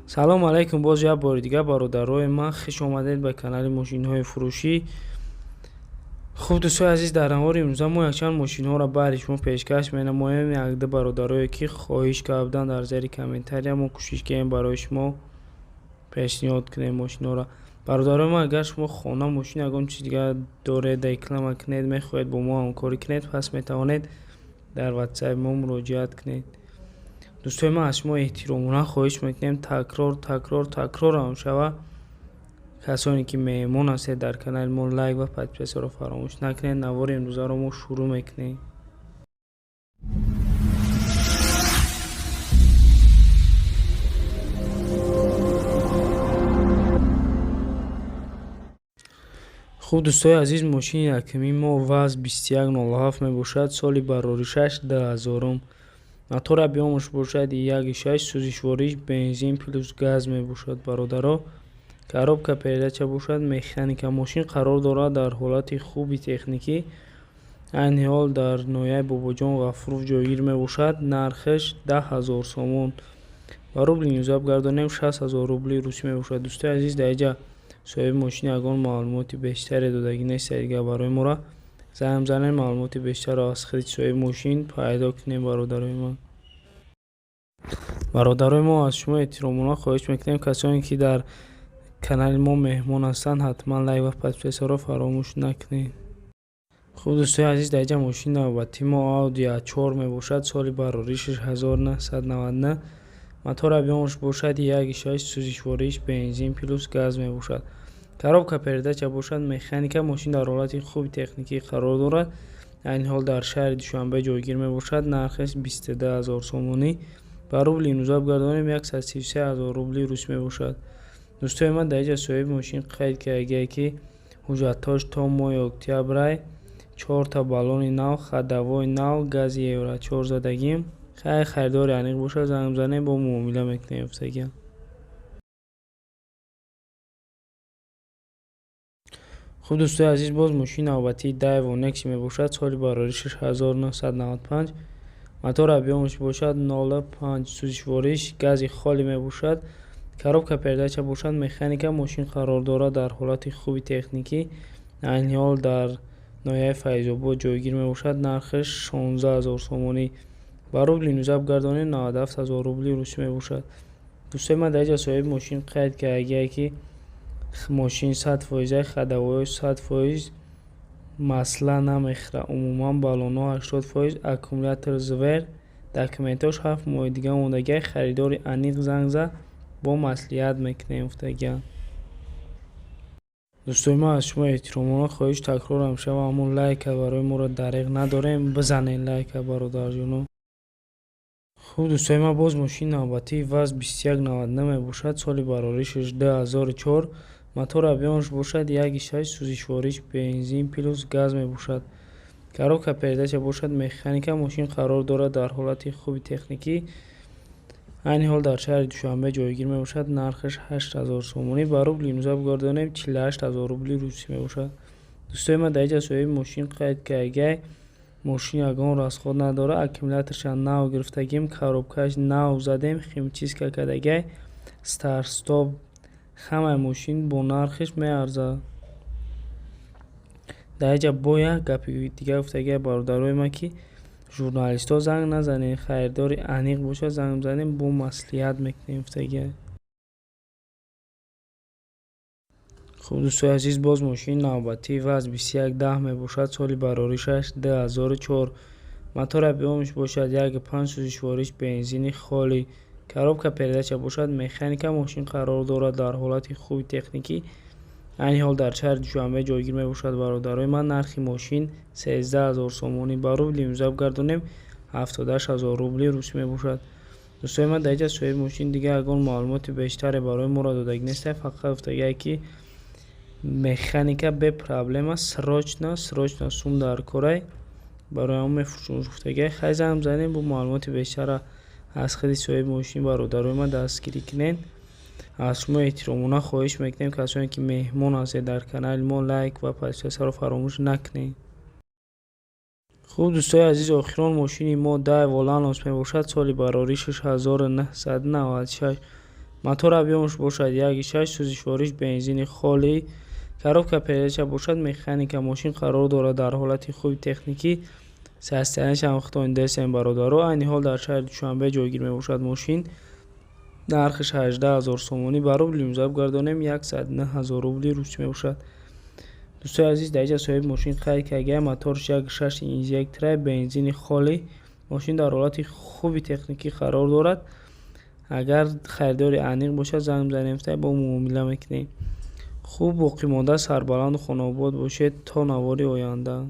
Салом алайкум, боз як бори дигар, бародарои ман, хуш омадед ба канали мошинҳои фурӯшӣ. Хуб, дӯстои азиз, дар навори имрӯза мо якчанд мошинҳоро баҳри шумо пешкаш менамоем. Якду бародарое ки хоҳиш карданд дар зери комментария, мо кӯшиш кардем барои шумо пешниҳод кунем мошинҳоро. Бародарои ман, агар шумо хона, мошин, ягон чиз дигар доред, реклама кунед, мехоҳед бо мо ҳамкорӣ кунед, пас метавонед дар ватсапи мо муроҷиат кунед. Дӯстои ман, аз шумо эҳтиромона хоҳиш мекунем, такрор, такрор, такрорам шава, касоне ки меҳмон ҳастед дар канали мо, лайк ва подписаро фаромӯш накунед. Навори имрӯзаро мо шурӯъ мекунем. Хуб, дӯстои азиз, мошини якумии мо ВАЗ 2107 мебошад, соли бароришаш 2000-ум. Мотор объёмаш бошад 1,6, сӯзишвориш бензин плюс газ мебошад, бародаро. Коробка передача бошад механика. Мошин қарор дорад дар ҳолати хуби техникӣ. Айни ҳол дар ноҳияи Бобоҷон Ғафуров ҷойгир мебошад. Нархаш 10 000 сомон. Ба рубли имрӯза бигардонем, 60 000 рубли русӣ мебошад. Дӯстои азиз, дар инҷа соҳиби мошин ягон маълумоти бештаре додагӣ нест. Дигар барои моро занг бизанед, маълумоти бештарро аз худи соҳиби мошин пайдо кунем, бародарои ман. Бародарои мо, аз шумо эҳтиромона хоҳиш мекунем, касоне ки дар канали мо меҳмон ҳастанд, ҳатман лайк ва подписаро фаромӯш накунед. Хуб, дӯстои азиз, дар инҷа мошини навбатии мо Audi A4 мебошад, соли бароришаш 1999. Мотор объёмаш бошад 1,6, сӯзишвориш бензин плюс газ мебошад. Коробка передача бошад механика. Мошин дар ҳолати хуби техникӣ қарор дорад. Айни ҳол дар шаҳри Душанбе ҷойгир мебошад. Нархаш 22 000 сомонӣ. Ба рубли имрӯза бигардонем, 133 000 рубли русӣ мебошад. Дӯстои ман, дар инҷа соҳиби мошин қайд кардагие, ки ҳуҷҷатҳош то моҳи октябрай, чорта баллони нав, ходовой нав, гази евро чор задагим. Хайр, харидори аниқ бошад, занг бизанем, бо муомила мекунем, гуфтагиам. Хуб, дӯстои азиз, боз мошини навбатии Daewoo Nexia мебошад, соли бароришаш 1995. Мотор объёмаш бошад 0,5, сӯзишвориш гази холӣ мебошад. Коробка передача бошад механика. Мошин қарор дорад дар ҳолати хуби техникӣ. Айни ҳол дар ноҳияи Файзобод ҷойгир мебошад. Нархаш 16 000 сомонӣ. Ба рубли имрӯза бигардонем, 97 000 рубли русӣ мебошад. Дӯстои ман, дар инҷа соҳиби мошин қайд кардагие, ки мошин 100 фоиза, ходовойҳо 100% масла намехӯрад. Умуман баллонҳо 80%, аккумулятор звер, документҳош 7 моҳи дига омодагиай. Харидори аниқ занг зад, бо маслиҳат мекунем, гуфтагиам. Дӯстои ман, аз шумо эҳтиромона хоҳиш, такрорам шава, ҳамон лайка барои моро дареғ надорем, бизанед лайка, бародарҷоно. Хуб, дӯстои ман, боз мошини навбатии ВАЗ 2199 мебошад, соли бароришаш 2004. Мотор объёмаш бошад 1,6, сӯзишвориш бензин плюс газ мебошад. Коробка передача бошад механика. Мошин қарор дорад дар ҳолати хуби техникӣ. Айни ҳол дар шаҳри Душанбе ҷойгир мебошад. Нархаш 8000 сомонӣ. Ба рубли имрӯза бигардонем, 48 000 рубли русӣ мебошад. Дӯстои ман, дар инҷа соҳиби мошин қайд кардагиай, мошин ягон расход надорад, аккумуляторша нав гирифтагим, коробкааш нав задем, химчистка кардагиай, старт-стоп, ҳамаи мошин бо нархаш меарзад. Дар инҷа бо як гапи дигар гуфтагиай, бародарои ман, ки журналистҳо занг назанед, харидори аниқ бошад, занг бизанем, бо маслиҳат мекунем, гуфтагиай. Хуб, дӯстои азиз, боз мошини навбатии ВАЗ 2110 мебошад, соли бароришаш 2004. Мотор объёмаш бошад 1,5, сӯзишвориш бензини холӣ. Коробка передача бошад механика. Мошин қарор дорад дар ҳолати хуби техникӣ. Айни ҳол дар шаҳри Душанбе ҷойгир мебошад, бародарои ман. Нархи мошин 13 000 сомонӣ. Ба рубли имрӯза бигардонем, 78 000 рубли русӣ мебошад. Дӯстои ман, дар инҷа соҳиби мошин дигар ягон маълумоти бештаре барои моро додагӣ нестае, фақат гуфтагие, ки механика бе проблема, срочно, срочно сум дар корай, барои ҳамон мефурӯшем, гуфтагие. Хай, занг бизанем, бо маълумоти бештарро аз худи соҳиби мошин, бародарои ман, дастгирӣ кунед. Аз шумо эҳтиромона хоҳиш мекунем, касоне ки меҳмон ҳастед дар канали мо, лайк ва подписаро фаромӯш накунед. Хуб, дӯстои азиз, охирон мошини мо Daewoo Lanos мебошад, соли бароришаш 1996. Мотор объёмаш бошад 1,6, сӯзишвориш бензини холӣ. Коробка передача бошад механика. Мошин қарор дорад дар ҳолати хуби техникӣ. Состояниешам худтон дидастем, бародаро. Айни ҳол дар шаҳри Душанбе ҷойгир мебошад мошин. Нархаш 18 000 сомонӣ, ба рубли имрӯза бигардонем, 109 000 рубли русӣ мебошад. Дӯстои азиз, дар инҷа соҳиби мошин қайд кардагиам: моторш 1,6 инжектора, бензини холӣ. Мошин дар ҳолати хуби техникӣ қарор дорад. Агар харидори аниқ бошад, занг бизанем, бо муомила мекунем. Хуб, боқимонда сарбаланду хонаобод бошед то навори оянда.